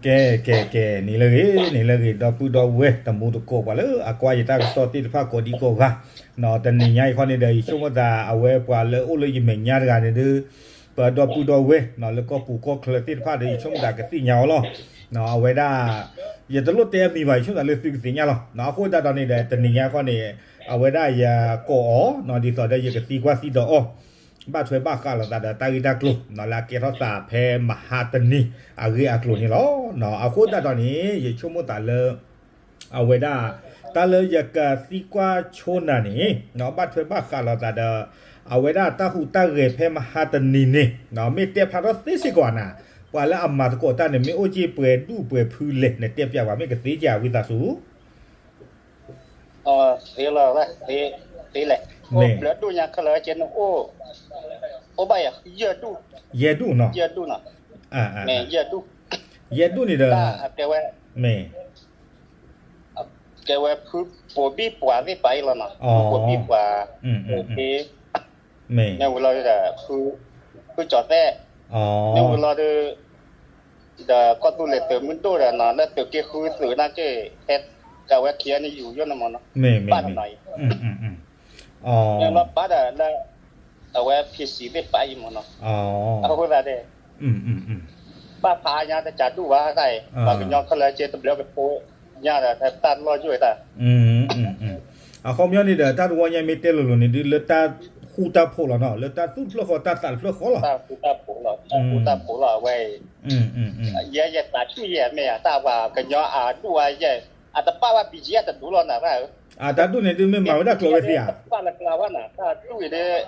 ကဲ ကဲ ကဲ န့ၣ်လၢဂ့ၤ န့ၣ်လၢဂ့ၤ ဒီပုၢ်ဒီဝဲၢ်တံၤသကိး ပှၤလၢအကွၢ်ယတၢ်ကစီၣ်သ့ၣ်တဖၣ်ကိးဒံကိးဂၤ, တနံၤညါအံၤခီန့ၣ်ဒီး ယဆိကမိၣ်သးအဝဲပှၤလၢအိၣ်လၢယမဲာ်ညါတဂၤန့ၣ်ဒီး ပဒီပုၢ်ဒီဝဲၢ် လၢကီၢ်ပူၤကီၢ်ချၢသ့ၣ်တဖၣ်ဒီး ယဆိကမိၣ်သးကသ့ၣ်ညါအီၤလီၤ. အဝဲဒၣ် ယတလိၣ်တဲအမံၤဘၣ် ယဆိကမိၣ်သးလၢသုကသ့ၣ်ညါလီၤ. အဃိသတးဒီးန့ၣ်ဒီး တနံၤညါခီန့ၣ် အဝဲဒၣ်ယကိးအီၤ ဒ်သိးဒီးယကသံကွၢ်သံဒိးအီၤ ဘၣ်ထွဲဘၣ်ဃးလိာ်သးဒီးတၢ်ဂ့ၢ်တၢ်ကျိၤ လၢအကဲထီၣ်သးဖဲမဟါတနံၤအဂ့ၢ်အကျိၤန့ၣ်လီၤ. အဃိသတးဒီးန့ၣ် ယဆိကမိၣ်သးလၢ အဝဲဒၣ် တၢ်လၢယကသံကွၢ်ဆိနၤန့ၣ် ဘၣ်ထွဲဘၣ်ဃးလိာ်သးဒီး အဝဲဒၣ်တၢ်ဟူးတၢ်ဂဲၤဖဲမဟါတနံၤန့ၣ် မ့ၢ်တဲဖျါထီၣ်သ့စ့ၢ်ကီးနၤ ပှၤလၢအမၤသကိးတၢ်န့ၣ် မ့ၢ်အိၣ်က့ၤပှဲၤဒူၣ်ပှဲၤဖုလဲၣ် နတဲပျးဝဲ မ့ၢ်ကသ့က့ၤဝံသးစူၤ သ့လီၤ, သ့လဲၣ်, အိၣ်ဖျၢၣ်ဒူၣ်ညါခဲလၢာ်ကဲန့ၣ်အိၣ်, အိၣ်ဘၣ်ယဲၢ်ဒူၣ်, ယဲၢ်ဒူၣ်နီၤ, ယဲၢ်ဒူၣ်, ယဲၢ်ဒူၣ်န့ၣ်ဒီး, မ့ၢ်, ကဲဝဲဖုပိာ်ဘံၣ်ပှၤသ့ၣ်တဖၣ်အံၤလီၤနီၤ, ဖုပိာ်ဘံၣ်ပှၤ, မ့ၢ်ဝံၤလီၤဒီး, ဖုကၠီၤသဲး, မ့ၢ်ဝံၤလီၤဒီး ဒီးကီၢ်သူလ့ၤသုးမုၢ်ဒိၣ်ဒီးနီၤ လၢသုးက့ဃုသုးနာ်က့ ဟဲကးဝဲခံဂၤန့ၣ်ယူၤယိၣ်န့ၣ်မ့ၢ်နီၤ, ဘၣ်နီၤအံၤ, မ့ၢ်လီၤဘၣ်ဒီးလၢ အဝဲ ဖံစံး သ့ၣ်တဖၣ်အံၤမ့ၢ်နီၤ, အဃိသတးဒီး ဘၣ်ဖးအါညါတကးဒူၣ်ဘၣ်တၢ်အံၤ, ပှၤကညီခဲလၢာ်က့တဘျီကထိညါဒီးတၢ်လီၢ်ယိၣ်တၢ် အခီပညီန့ၣ်ဒီး တၢ်တဝီညါမ့ၢ်တဲလိၤလိၤန့ၣ်ဒုး လၢတၢ်ဃူတၢ်ဖိးလီၤနီၤ, လၢတၢ်သူၣ်တဖျၢၣ်ဃီတၢ်သးတဖျၢၣ်ဃီလီၤ, တၢ်ဃူတၢ်ဖိးလီၤ, တၢ်ဃူတၢ်ဖိးလီၤအဝဲအံၤ, ယဲယသးဆူၣ်ယဲမ့ၢ်ဧါ, တၢ်ပှၤကညီအဒူၣ်အယဲၢ်, အတပာ်ဘၣ် ဘံၣ်ကၠံအတဒူၣ်လီၤနၤတၢ်ဧၢ, အတၢ်ဒူၣ်န့ၣ်ဒုးမ့ၢ်မၤဝဲဒၣ်ကျိၤဝဲသ့ဧါ, တပာ်လၢကျါဘၣ်နၤ, တၢ်ဒူၣ်အံၤဒုး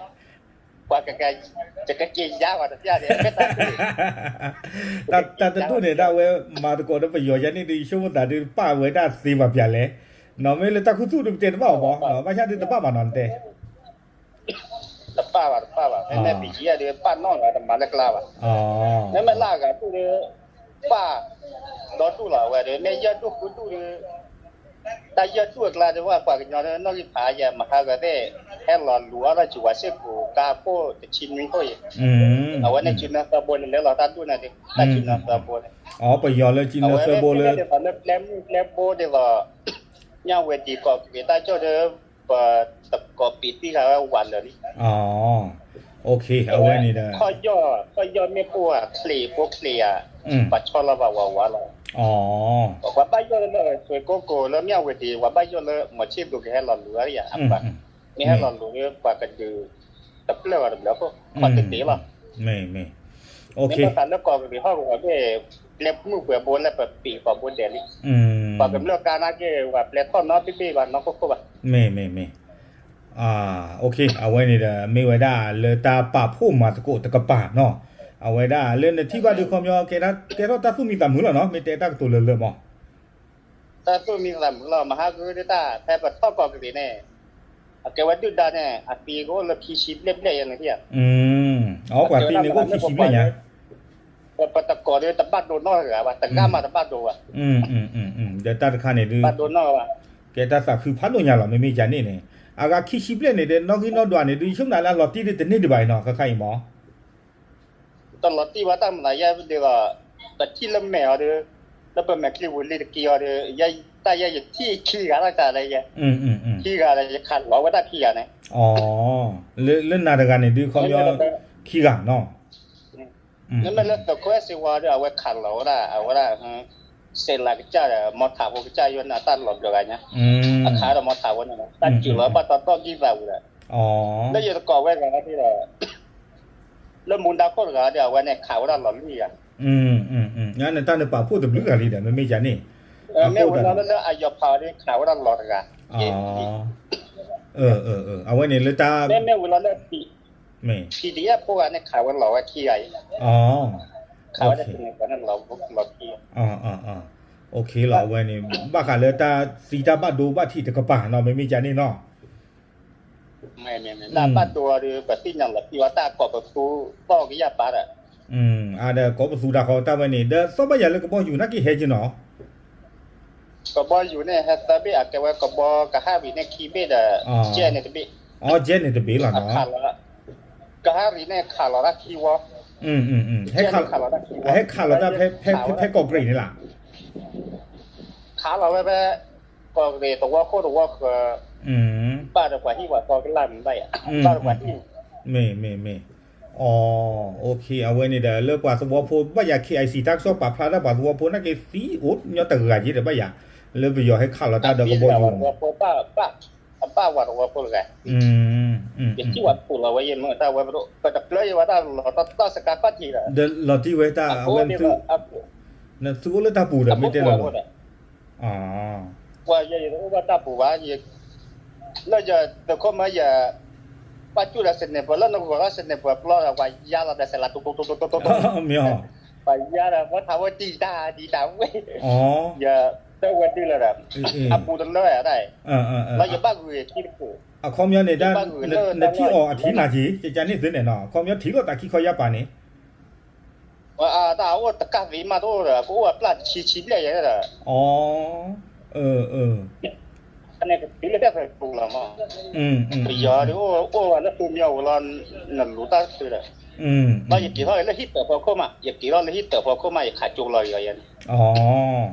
ပှၤကကဲယါပှၤတပျၢ်န့ၣ်, တၢ်ဒူၣ်န့ၣ် ဒၣ်ဝဲမၤသကိးဒီးပယီၤယါန့ၣ်ဒုး ယဆိကမိၣ်သးဒုး ပာ်ဝဲဒၣ်သ့ဘၣ်ပျၢ်လဲၣ်, နီၤ မ့ၢ်လၢတၢ်ခူသူၣ်ဒုးပတဲတဘၣ်အီၤဘၣ်, ဘၣ်ဆၣ်ဒုးတဘၣ်ဘၣ်နီၤ နတဲ တပာ်ဘၣ် တပာ်ဘၣ်, မ့မ့ၢ် ဘံၣ်ကၠံအံၤဒုး ပာ်နီၣ်လီၤ တမၤလၢကျါဘၣ်, မ့မ့ၢ်လၢအဂၤဒူၣ်ဒုး ပာ်ဒီဒူၣ်လီၤ အဝဲဒုး မ့ၢ်ယဲၢ်ဒူၣ်ဃုဒူၣ်ဒုး တၢ်ယဲၢ်ဒူၣ်အကျါဒုး ပှၤကွၢ်ကညီနီၣ်ဂံၢ်ဖးယဲၢ် မဟါဂၤသ့ၣ် ဟဲလီၤလူၤအီၣ်ထီၣ်စူၤဝဲစ့ၢ်ကီး ကါခိၣ်တဆံနွံခိၣ်အံၤ, အဝဲန့ၣ်စုနၢသၢဘိန့ၣ် လဲၤလီၤတၢ်ဒူၣ်န့ၣ်ဒုး တၢ်စုနၢသၢဘိန့ၣ်, ပယီၤလၢစုနၢသၢဘိလၢ အဝဲမ့ၢ်ဒ်သိးလၢပျဲမုၢ်ပျဲဘိဒ်သိး မၠၣ်ဝတံၤကီၢ်ကရံၤတၢ်ကၠိၣ်ဒီး ပတကိးပံာ်တံၢ်ဃာ်ဝဲဝးလၢာ်လံ, အဝဲန့ၣ်ဒီး ခီၣ်ယီၢ် ခီၣ်ယီၢ်မ့ၣ်ပိၢ်ဧါ ချံးပိၢ်ချံးဧါ, ပှၤဆီလီၤဘၣ်ဝးဝးလီၤ, ပှၤဘၣ်ယိၣ်လၢ ဆွ့ကိကိးလၢမၠၣ်ဝတံၤ ပှၤဘၣ်ယိၣ်လၢ မီၤဆံၣ်သူးကဟဲလီၤလူၤဧါ, မ့ၢ်ဟဲလီၤလူၤလၢပှၤကဒုး တဖျၢၣ်ဘၣ်တဘျီဖိ ခီၣ်တသ့လီၤ, မ့ၢ်မ့ၢ် မ့ၢ်ဘၣ်သးလၢကီၢ်ကရံၤဟီၣ်ကဝီၤမ့ၢ် ပျဲမုၢ်ပှဲၤဘိလၢပပံာ်ဃီၤဘိဒဲးလံ, ပှၤကမျၢၢ်ကါနာ်က့ ပှၤပျဲထီၣ်နီတဘ့ၣ်ဘၣ်နီၢ်ခိခိၣ်ဘၣ်, မ့ၢ်မ့ၢ်မ့ၢ်, အဝဲန့ၣ်ဒီး မ့ၢ်ဝဲဒၣ်လၢတၢ်ပာ်ဖှိၣ်မၤသကိးတကပၤနီၤ, အဝဲဒၣ်လၢနထံၣ်ဘၣ်ဒုးခီပညီ ကဲထီၣ်တၢ်သူၣ်မံသးမုာ်လီၤနီၤ မ့ၢ်တဲတၢ်ကတိၤလၢလၢမး တၢ်သူၣ်မံသးမုာ်လီၤ မဟါဂၤဒုးတၢ် ဖဲပထီၣ်ကီၢ်ကရံၤန့ၣ် အကဲဝဲဒုၣ်ဒါန့ၣ် အသံကအိၣ်လၢခံဆံဘျဲၣ်ဘျဲၣ်ယဲၢ်န့ၣ်ဧါ, အပှၤသံန့ၣ်အိၣ်ခံဆံဘျဲၣ်ညါ, ပတကိးဒီးတဘၣ်ဒိနီၢ်တဂၤဘၣ် တဂၤမးတဘၣ်ဒိဘၣ်, ဒီးတၢ်တခါန့ၣ်ဒုး ဘၣ်ဒိနီၢ်ဘၣ်, ကဲတၢ်သးခုဖးဒိၣ်ညါလီၤ မ့မ့ၢ်ယၤန့ၣ်န့ၣ်, အဂၤခံဆံဘျဲၣ်န့ၣ်ဒီး နီၣ်ဂံၢ်နီၣ်ဒွးန့ၣ်ဒုး ယဆိကမိၣ်လၢအလီၤတံၢ်ဒုးတန့ၢ်ဒံးဘၣ်အံၤနီၤ ခါခါအံၤမး တလီၤတံၢ်ဘၣ်တၢ်မနုၤယဲၢ်ဒ်သိး ပထံၣ်လၢမဲာ်အီၤဒီး လၢပမဲာ်ချံပူၤလံတက့ၢ်အီၤဒီး တၢ်ယဲၢ်ယထံၣ်ခံဂၤလီၤတၢ်လၢယဲၢ်, ခံဂၤဒီးယခးလီၤဝဲဒၣ်ခံဂၤန့ၣ်, လၢနၤတဂၤန့ၣ်ဒုးခီပညီ ခံဂၤနီၤ, မ့မ့ၢ်လၢသုးခိၣ်အဲၣ်စ့ဝါဒီး အဝဲခးလီၤဝဲဒၣ် အဝဲဒၣ် စဲးလးကစၢ်ဒီး မီထးဖိကစၢ်ယိန့ၣ် အတၢ်လီၤဘျီဂၤညါ, အခးဒီးမီထးဖိန့ၣ် တၢ်စူၤလီၤဘၣ်တီတီကံၢ်သးဝံၤဒီး, လၢယတကိးဝဲဂၤဒ်ဒီး လၢမူဒါခိၣ်တဂၤဒီး အဝဲန့ၣ်ခးဝဲဒၣ်လီၤလွံၢ်ဂၤ, နတၢ်နပာ်ဖှိၣ်တဘျုးဂၤလံဒီး မ့မ့ၢ်ယၤန့ၣ်, မ့ၢ်ဝဲလၢအယီၤဖးဒီးခးဝဲဒၣ်လီၤတဂၤ, အဝဲန့ၣ်လၢတၢ် မ့မ့ၢ်ဝဲလီၤလၢ PDF ဖိဂၤန့ၣ် ခးဝဲလီၤဝဲခံဂၤအံၤ, ခးဝဲဒၣ်န့ၣ် လီၤခံဂၤ, လီၤခံဂၤ, လီၤအဝဲန့ၣ် ဘၣ်ဃးလၢတၢ်သံတၢ်ဘၣ်ဒိဘၣ်ထံးတကပၤနီၤ မ့မ့ၢ်ယၤန့ၣ်နီၤ, တၢ်ဘၣ်ဒိအီၤဒီး ပသ့ၣ်ညါလီၤသံဝဲတၢ်ကိးပသူသီၣ်ကယၢ်ပၢ်ဒီး, အဒီးကိးပသူတၢ်ဃီတၢ်ဝဲန့ၣ် ဒီးသီၣ်ဘၣ်ယၤလၢကဘီယူၤနာ်က့ဟဲက့ၤနီၤ ကဘီယူၤန့ၣ် ဟဲသၢဘ့ၣ် အကဲဝဲကဘီကဟၣ်ရံၣ်န့ၣ်ခံဘ့ၣ်ဒီး, ကဲန့ၣ်တဘ့ၣ်, အကဲန့ၣ်တဘ့ၣ်လီၤနီၤ, ကဟၣ်ရံၣ်န့ၣ်ခးလီၤတၢ်ခံဝီ, ဟဲခးလီၤတၢ်ဖဲ ဖဲကီၢ်ကရံၣ်န့ၣ်လီၤ, ခးလီၤဝဲဖဲ ကီၢ်ရ့ၣ်သဝီခိၣ်သဝီဃၢၤ, ဘၣ်ဒီးပှၤဟံၣ်ပှၤဃီကလၢ်မ့ၢ်ဘၣ်ယၤ, ဘၣ်ဒီးပှၤဟံၣ်, မ့ၢ်မ့ၢ်မ့ၢ်, အီ, အဝဲန့ၣ်ဒီး လၢပှၤသဝီဖိဘၣ်ယၤ KIC တၢ်ကစီၣ်ပာ်ဖျါတၢ်ပှၤသဝီဖိနာ်က့သံအိၣ်ညီတဂၤက့ဒီးဘၣ်ယၤ, လၢပယီၤဟဲခးလီၤတၢ်ဒီးကဘီယူၤန့ၣ် အဘၣ်ပှၤသဝီဖိတဂၤ, ယထံၣ်ဝဲပူၤလီၤဝဲယဲၢ်မ့ၢ်တၢ်ဝဲပဒိၣ် ပတကျၢယဲၢ်ဝဲတၢ်လီၤတၢ်စကါခီၣ်ထံးဒီး, ဒီးလီၤတံၢ်ဝဲတၢ်အဝဲန့ၣ်သု, နသုအိၣ်လၢတၢ်ပူၤဒီးမ့ၢ်တဲလီၤလီၤ, ပှၤယဲၢ်ယတအိၣ်ဘၣ်တၢ်ပူၤဘၣ်, လၢယသုးခိၣ်မၢယဲၢ်, ပာ်ကၠူၣ်ဒီး sniper လၢနဂီၤထီၣ် sniper ပျီဒီး ပှၤယါလီၤဒီး စဲးလၤတိတိတိတိတိတိ, မ့ၢ်, ပှၤယါဒီး မ့ၢ်ထးဝဲတံၢ်တၢ်ဒံးတၢ်ဝဲ, ယတၢ်ဝဲဒုလၢဒီး, အပူၤတလၢတၢ်, လၢယဘၣ်ဂုာ်ခံတခိၣ်, အခီပညီန့ၣ် နထံၣ်အီၤအထံနၤက့ၤ ကကန့ၣ်သ့န့ၣ်နီၤ အခီပညီထံၣ်လိာ်သးခံခီယါပာ်န့ၣ် တၢ်အိၣ်တကၢ်သ့မးတအိၣ်ဒီး ကအိၣ်အပျၢ်တဆံဆံဘျဲၣ်ယဲဒီး, အီ, န့ၣ်ကတုၤလၢတၢ်ဖဲပူၤလီၤမး, ပယီၤဒ်အိၣ်အိၣ်ဝဲလၢသူမီၤဝဲလီၤ, နလူၤတၢ်တချုးဒီး, ဘၣ်ယက့ၤထီၣ်လၢဟံၣ်တၢၣ်ဖီခိၣ်မး ယက့ၤထီၣ်လၢဟံၣ်တၢၣ်ဖီခိၣ်မး ယခးကၠိလီၤယၤန့ၣ်,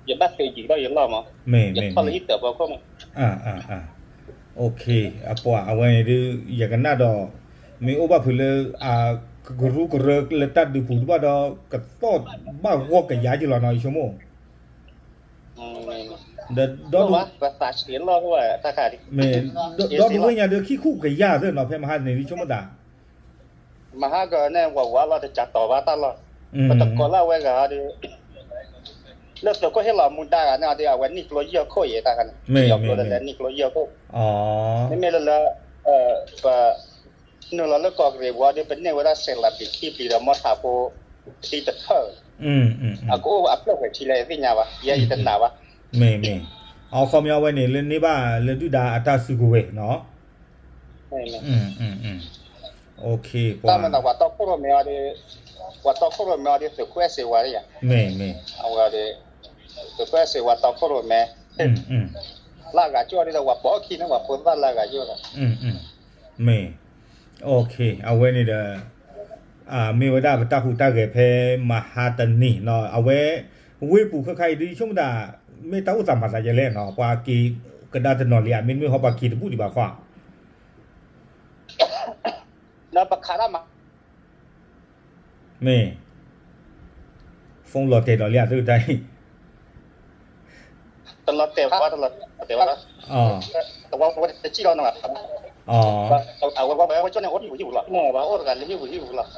ယဘၣ်သုးယံၤထီၣ်ယလီၢ်မး, ယထီၣ်လၢဟံၣ်တၢၣ်ဖီခိၣ်မး အပှၤအဝဲန့ၣ်ဒုး ယကနၣ်ဒီး မ့ၢ်အိၣ်ဘၣ်ဖုးလၢ အကရူၢ်ကရၢလၢတၢ်ဒုးပူၤတဘၣ်ဒီး ကသီၣ်ဘၣ်ဂီၢ်ကယၤက့ၤလီၤနီၤ ယဆိကမိၣ်, ဒီး ဒီဒူၣ်ဝ့ၣ်ညါဒုး ခံခူၣ်ကယၤသ့ၣ်နီၤ ဖဲမဟါတနံၤဒုးဆိကမိၣ်သး မဟါကန့ၣ် ဝးဝးလီၤတကးတီၤဘၣ်တၢ်လီၢ်, ပတကိးလၢအဝဲဂၤဒီး လၢသုးခိၣ်ဟ့ၣ်လီၤမူဒါဂၤန့ၣ်ဒီး အဝဲနံၣ်ကျိယဲၢ်ခိၣ်ယဲတၢ်ခါန့ၣ် ပယီၤကျိဒီးလဲၤနံၣ်ကျိယဲၢ်ခိၣ်, မ့မ့ၢ်လၢလၢ ပ နုာ်လီၤလၢကီၢ်ကရ့ၣ်ပူၤဒီး ပန့ၢ်ဝဲဒၣ်စဲးလးပျံၤခံပျံၤဒီး မီထးဖိ ချံတထၢၣ်, အကအိၣ်အဖျၢၣ်ဖဲးထံလၢယသ့ၣ်ညါဘၣ် ယဲယတနာ်ဘၣ်, မ့ၢ်မ့ၢ်, အခီပညီဝဲန့ၣ် လၢန့ၢ်ဘၣ်လၢဒုၣ်ဒါအတၢ်စုကဝဲၤနီၤ တၢ်မၤနၤပှၤတီခိၣ်ရိၣ်မဲအီၤဒီး, ပှၤတီခိၣ်ရိၣ်မဲအီၤဒီး သုးခိၣ်အဲၣ်စ့ဝါယၤ, မ့ၢ်မ့ၢ်, အဝဲဒီး သုးခိၣ်အဲၣ်စ့ဝါတီခိၣ်ရိၣ်မဲ, လၢအဂၤကၠိဒီး ပှၤပိာ်ခံန့ၣ် ပှၤဖိသၣ်လၢအဂၤကၠိဒီး, မ့ၢ်, အဝဲန့ၣ်ဒီး မ့ၢ်ဝဲဒၣ်ပတၢ်ဟူးတၢ်ဂဲၤဖဲမဟါတနံၤနီၤ အဝဲ ဝ့ၢ်ပူၤခဲခါအံၤဒုး ယဆိကမိၣ်တၢ် မ့ၢ်တၢ်အိၣ်သးမၤသးယဲလဲၣ်နီၤ ပှၤက့ၤကဒါတနီၤလံဧါ မ့တမ့ၢ်ဟီပှၤက့ၤတဘူၣ်ဒံးဘၣ်ဃီဧါ ဒီးပခးတၢ်မၤ မ့ၢ် phone လီၤတဲာ်ဒီးလံဧါ သုတၢ်အံၤ တလီၤတဲာ်ဘၣ် တလီၤတဲာ်ဘၣ် တဝီဝဲတစံၣ်လီၤနီၤ အဝဲဝဲကၠိန့ၣ် အိၣ်တဟံၣ်ပူၤဟံၣ်ပူၤလီၤ မ့ၢ်ဘၣ်အိၣ်တဂၤလၢဟံၣ်ပူၤဟံၣ်ပူၤလီၤ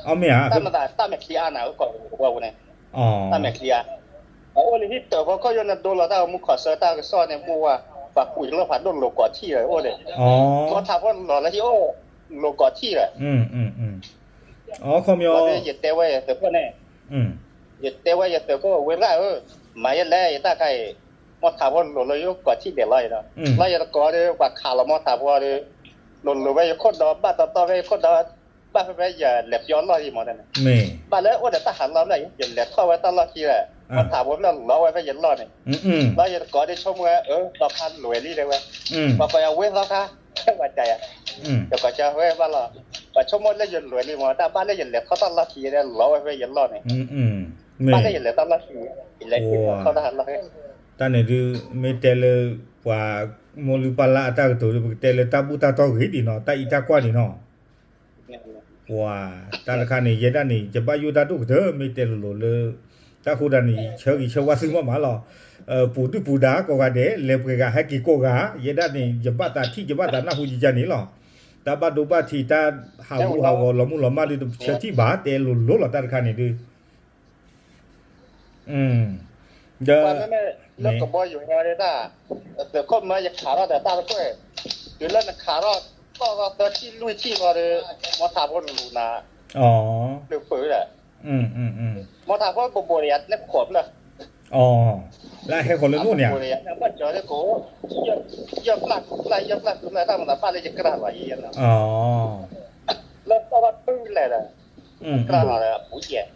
အမ့ၢ်ဧါ တၢ်မၤသးတၢ်မဲာ်ချံအါနၤ ကီၢ်ဝဲန့ၣ် တၢ်မဲာ်ချံအါ အအိၣ်လၢဟံၣ်တၢၣ်ဖီခိၣ်ယိၣ်န့ၣ် ဒိလီၤတၢ်ဂီၤမူခီၣ်ဆၢတၢ်ကစီၣ်န့ၣ် မူဝဲ ပှၤကွံာ်လီၢ်ဖးဒိၣ်လိၤကီးထံၣ်လီၤအိၣ်န့ၣ် မီထးဖိလီၤလၢဟံၣ်အိၣ် လိၤကီးထံၣ်လီၤ အခီပညီ ယတဲဝဲယသုးခိၣ်န့ၣ် ယတဲဝဲယသုးခိၣ်ဝဲရၣ်ဧၢ, မၤယဲလဲၣ်ယတၢ်ခါအံၤ, မီထးဖိလိၤလၢယိၣ်ကီးထံၣ်ဒဲးလီၤအံၤဒီး, လီၤယတကိးဒီး ပှၤခးလီၤမီထးဖိဒီး, လိၤလိၤဝဲယခိၣ်ဒီး ဘၣ်တီတီဝဲယခိၣ်ဒီး, ဘၣ်ဖဲဖဲယလဲၤပျီလီၢ်အံၤမးန့ၣ်, ဘၣ်လၢအိၣ်ဒီးတၢ်ဟးလီၢ်ဖျၢၣ်အံၤ ယလဲၤထီၣ်ဝဲတၢ်လီၢ်ခံဒီး, မီထးဖိဖျၢၣ်လီၤဝဲဖဲယလီၢ်န့ၣ်, လီၤယတကိးဒီးဆိကမိၣ်ဝဲ အၢ သီခါလွဲၤလံတဲဝဲ, ပှၤကိးယၤဝဲသီခါ ဝဲတၢ်ယၤ ယကိးကၢဝဲဘၣ်လီၤ, ပှၤဆိကမိၣ်လၢယလွဲၤလံမး တၢ်ဘၣ်လၢယလဲၤထီၣ်တၢ်လီၢ်ခံဒီး လီၤဝဲဖဲယလီၢ်န့ၣ်, ဘၣ်လၢယလဲၤတၢ်လီၢ်ခံ, ယလဲၤထီၣ်တၢ်လီၢ်ခံ, တၢ်န့ၣ်ဒုး မ့ၢ်တဲလၢ ပှၤမိၢ်လုၢ်ပၢ်လၢအတၢ်ကတိၤဒီး ပကတဲလၢတၢ်ဘူၣ်တၢ်တီဂ့ၤဒံးနီၤ တၢ်အံးတၢ်ကွၢ်န့ၣ်နီၤ ပှၤ တၢ်တခါန့ၣ် ယဲဒၣ်န့ၣ် ယဘၣ်ယိၣ်တၢ်ဒိၣ်ကတၢၢ် မ့ၢ်တဲလိၤလိၤလၢ တၢ်ဃိဒၣ်န့ၣ် ယဆၢဂ့ၤဆၢဝါသုမးမးလီၤ. ပူၤဒုၣ်ပူၤဒါကိးဂၤဒဲး လဲၤပှဲၤဂၤဟဲက့ၤကိးဂၤ ယဲဒၣ်န့ၣ် ယဘၣ်သးထံၣ် ယဘၣ်သးနၢ်ဟူယကန့ၣ်လီၤ. တၢ်ဘၣ်ဒိဘၣ်ထံး တၢ်ဟးဂူာ်ဟးဂီၤ လီၤမုၢ်လီၤမၢ်ဒုး တဆၢထံၣ်ဘၣ် တဲလိၤလိၤလီၤ တၢ်တခါန့ၣ်ဒုး ဒီး လၢကဘီယူၤဟဲဒၣ် သုးခိၣ်မၢယခးထီၣ်ဒီးတၢ်တကွဲၢ်, တုၤလၢနခးထီၣ် သီၣ်သီသၢထံၣ်လွံၢ်ထံၣ်လီၤဒီး မီထးဖိလူၤနၤ လၢပၢၤဒီး မီထးဖိဘိးဘိးဒီးယၤန့ၣ်ခိးဖျၢၣ်, လၢအဟဲဃီၤလၢနအိၣ်န့ၣ်ဧါ, ဘၣ်ကၠီၤလၢကအိၣ် ယၢ်ပျၢ်ကုပျၢ် ယၢ်ပျၢ်ကုပျၢ် တၢ်မၤသးဘၣ်လၢယကြၢးလီၤယဲၢ်နီၤ, လၢသီၣ်ဘၣ်တုၤလဲၣ်ဒီး ကြၢးလီၤဒီးအပူၤယဲၢ်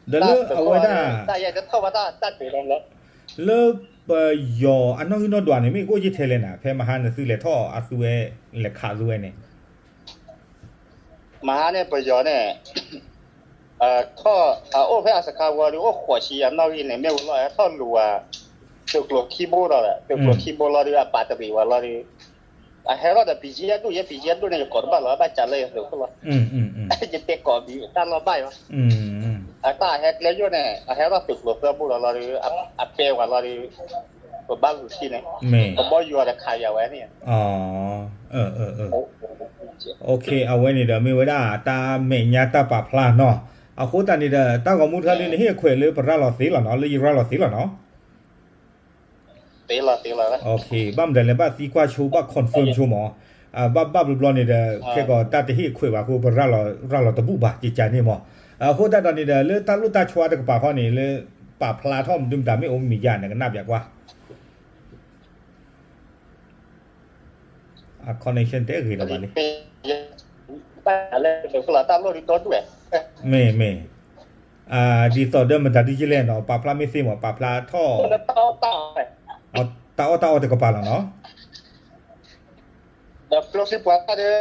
ဒီးလၢအဝဲဒၣ် တၢ်ယဲတထီၣ်ဘၣ်တၢ်တၢ်တၢ်လီၤ လၢပယီၤအနီၣ်ဂံၢ်နီၣ်ဒွးန့ၣ် မ့ၢ်ကအိၣ်ယ့ၢ်ထဲလဲၣ်နၤ ဖဲမဟါနသုလဲၤထီၣ်အသုဝဲ လဲၤခးသုဝဲန့ၣ် မဟါန့ၣ်ပယီၤန့ၣ် ထီၣ်အအိၣ်ဖဲအစခါဝံၤဒီး အိၣ်ဃိးဆံအနီၣ်ဂံၢ်န့ၣ် မ့ၢ်ဝံၤလီၤ ဟဲထီၣ်လူၤဝဲ သုးကျိၤခံဘိဒီး သုးကျိၤခံဘိလီၤဒီး အပာ်တရံးဝဲလီၤဒီး အဟဲထီၣ်ဒီး ပံၤကံအဒူၣ် ယဲပံၤကံအဒူၣ်န့ၣ် ယကိးတဘၣ်လီၤ ဘၣ်ကးလၢယသုးခိၣ်လီၤ ယတဲကိးဘံၤတၢ်လီၢ်ဘၣ်ယီၤ အတၢ်ဟဲကျဲယိၣ်န့ၣ် အဟဲထီၣ်သုးကျိၤသၢဘိလီၤလီၤဒီး အပဲဝဲလီၤဒီး ပဘၣ်ဂုာ်ခံန့ၣ် ပဘီယူၤအီၤဒီးခးယၤဝဲန့ၣ် အဝဲန့ၣ်ဒီးမ့ၢ်ဝဲဒၣ်တၢ်မဲာ်ညါတၢ်ပာ်ဖျါနီၤ အဃိသတးန့ၣ်ဒီး တၢ်ဂီၤမူတခါဒ်န့ၣ် ဟ့ၣ်အခွဲးလၢပရၤလီၤသ့လီၤနီၤ လၢယရၤလီၤသ့လီၤနီၤ ဘၣ်မတၤလဲၣ် ဘၣ်သံကွၢ်ဆိ ဘၣ် confirm ဆိမး ဘၣ်ဘၣ်ဘျီဘျီန့ၣ်ဒီး ခဲကီးတၢ်တဟ့ၣ်အခွဲးဘၣ်အဃိ ပရၤလီၤတဘူၣ်ဘၣ် ကကန့ၣ်မး အဃိသတးဒီးန့ၣ်ဒီး လၢတၢ်လိၣ်တၢ်ဆီတကပၤဃီန့ၣ် လၢပာ်ဖျါထီၣ်မနုၤမတၤမ့ၢ်အိၣ်မံၤယါ နကနၣ်ပျးကွၢ် အ connection တအဲၣ်ဂ့ၤလၢၤဘၣ်လံ မ့ၢ်မ့ၢ် ဒ်သိးဒီးမတၤဒုးကလဲၣ်နီၤ ပာ်ဖျါမ့ၢ်သ့မး ပာ်ဖျါထီၣ် တၢ်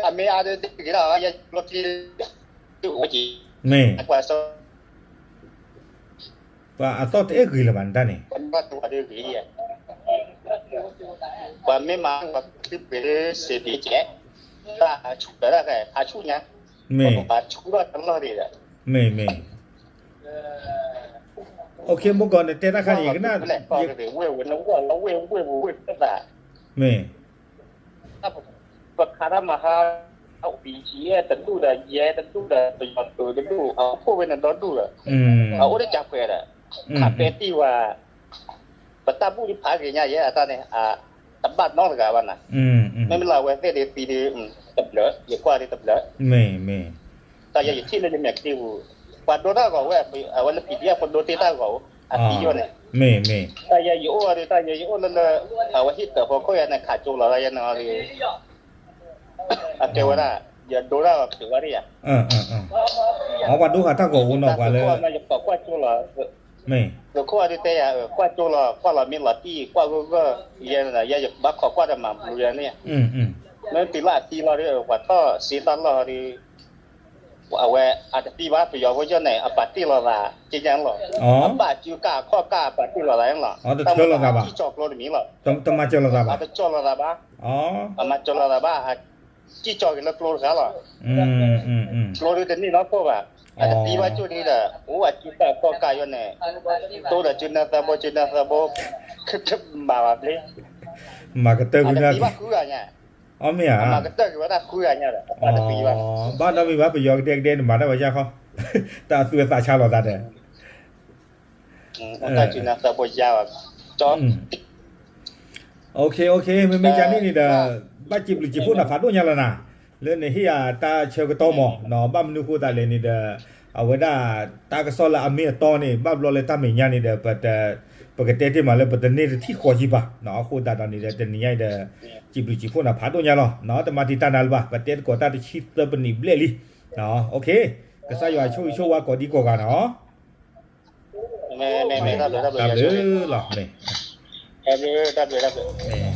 အီၣ်တၢ်အီတကပၤလီၤနီၤ ဒီးပျီသံပှၤတၢ်ဒီး အမ့ၢ်အါဒီးတဂ့ၤဒၣ် ယပျီသံ မ့ၢ် ပှၤအသီၣ်တအဲၣ်ဂ့ၤလၢၤဘၣ်နတၢ်န့ၣ် ပှၤမ့ၢ်မၤပှၤသုပှ့ၤလၢစ့းဘ့ကဲး တၢ်ဆူၣ်တၢ်တၢ်ခါဆူၣ်ညါ မ့ၢ် ပှၤဆူၣ်ထီၣ်တလီၢ်ဒံးဒီး မ့ၢ်မ့ၢ် OK မုၢ်ကီး နတဲတၢ်ခါန့ၣ် ယကနၣ် ဝ့ၢ်ဝ့ၢ်နဝ့ၢ်လီၤဝ့ၢ်ဝ့ၢ်ဝ့ၢ်ဝ့ၢ်သၣ် မ့ၢ် ပခးတၢ်မၤဟါ BGF တဒူၣ်ဒီး ယဲတဒူၣ်ဒီး ပယီၤသုးတဒူၣ် အခိၣ်ဝဲန့ၣ်ဒီဒူၣ်ဒီး အအိၣ်တကးပှဲၤဒီး ခးပဲတံၢ်ဝဲ ပတၢ်ဘူၣ်ဒ်ဖးဂ့ၤညါယဲအတၢ်န့ၣ် တဘၣ်နီတဂၤဘၣ်နၤ မ့မ့ၢ်လၢအဝဲသ့ၣ်ဒ်သံဒ် တဘျၢ ယကွၢ်ဒ်တဘျၢ မ့ၢ်မ့ၢ် တၢ်ယဲယထံၣ်လၢယမဲာ်ချံပူၤ ပှၤဒိတၢ်ဂီၤဝဲ အဝဲလၢ PDF ပဒိတ့ၢ်တၢ်ဂီၤ အသံယိၣ်န့ၣ် မ့ၢ်မ့ၢ် တၢ်ယဲယအိၣ်အီၤဒ် တၢ်ယဲယအိၣ်လၢလၢ အဝဲဟံၣ်တၢၤဖိခိၣ်ယဲန့ၣ် ခးကၠိလီၤတၢ်ယဲန့ၣ်အီၤဒ် အကဲဝဲဒၣ် ယဒိတၢ်ဂီၤဖုးဝဲဒၣ်ယၤ အပှၤဒိဃာ်တၢ်ဂီၤအိၣ်နီၤပှၤလၢ ယကိးကွၢ်ကၠိလီၤ မ့ၢ် သုးခိၣ်အဒုးတဲယၤ ကွၢ်ကၠိလီၤ ကွၢ်လီၤမ့ၢ်လီၤတံၢ် ကွၢ်ဂၢၢ်ဂၢၢ် ယဲန့ၣ် ယဲယဘၣ်ခိးကွၢ်ဒီးမၤဘျုးယၤန့ၣ် မ့ၢ်တုၤလၢအသံလီၤဒီး ပှၤထီၣ်စ့တၢ်လီၢ်ဒီး အဝဲအတသံဘၣ် ပယီၤဖိယဲၢ်န့ၣ် အပာ်တ့ၢ်လိာ်သး က့ညါလီၤ အဘၣ်စုကၢ်အခီၣ်ကၢ်အပာ်တ့ၢ်လိာ်သးန့ၣ်လီၤ တၢ်မၤကံၣ်ကၠီၤကျိတမံၤလီၤ တမၤစၢၤလိာ်သးဘၣ် အတကၠီၤလိာ်သးဘၣ် အမၤစၢၤလိာ်သးဘၣ် ကံၣ်ကၠီၤက့ၤလၢကျိတခါလီၤ ကျိဒုးတန့ၢ်နီၢ်ခိၣ်ဘၣ် အတသံဘၣ်ကၠိဒ်ဒီး အိၣ်အစုကၢ်အခီၣ်ကၢ်ယဲၢ်န့ၣ် တိဒီးစုနၢသၢဘိ စုနၢသၢဘိ မၤဘၣ်ဘျ့ မၤကတၢၢ်ကွံာ် အတသံဘၣ်ဃုဂၤညါ အမ့ၢ်ဧါ မၤကတၢၢ်ကွံာ်ဝဲဒၣ်ဃုဂၤညါဒီး အတသံဘၣ် ဘၣ်နီတမံၤဘၣ် ပယီၤကဒဲကဒဲန့ၣ် မၤတၢ်ဘၣ်ယၢ်ခီ တၢ်သူၣ်ဝဲသးဆါလိာ်သးဒီး တၢ်စုနၢသၢဘိယါ OK OK မ့မ့ၢ်ကန့ၣ်န့ၣ်ဒီး ဘၣ်စံးဘျုးစံးဖှိၣ်နၤဖးဒိၣ်ညါလီၤနၤ လၢနဟ့ၣ်ယၤတၢ်ဆၢကတီၢ်မး ဘၣ်မနုၤဃိသတးလဲၣ်န့ၣ်ဒီး အဝဲဒၣ်တၢ်ကစီၣ်လၢအမ့ၢ်အတီန့ၣ် ဘၣ်ဘျီလၢတၢ်မဲာ်ညါန့ၣ်ဒီး ပကတဲတ့ၢ်မးလၢ ပတန့ၢ်တထံၣ်ဃီၤကံဘၣ် အဃိသတးဒီးန့ၣ်ဒီး တနံၤညါအံၤဒီး စံးဘျုးစံးဖှိၣ်နၤဖးဒိၣ်ညါလီၤ တမၤတံာ်တာ်နၤလၢၤဘၣ် ပတဲသကိးတၢ်တဆံသၢပနံးဘျဲၣ်လံ OK ကစၢ်ယွၤဆိၣ်ဂ့ၤဆိၣ်ဝါကိးဒံကိးဂၤနီၤ တၢ်ဘျုးလီၤ မ့ၢ်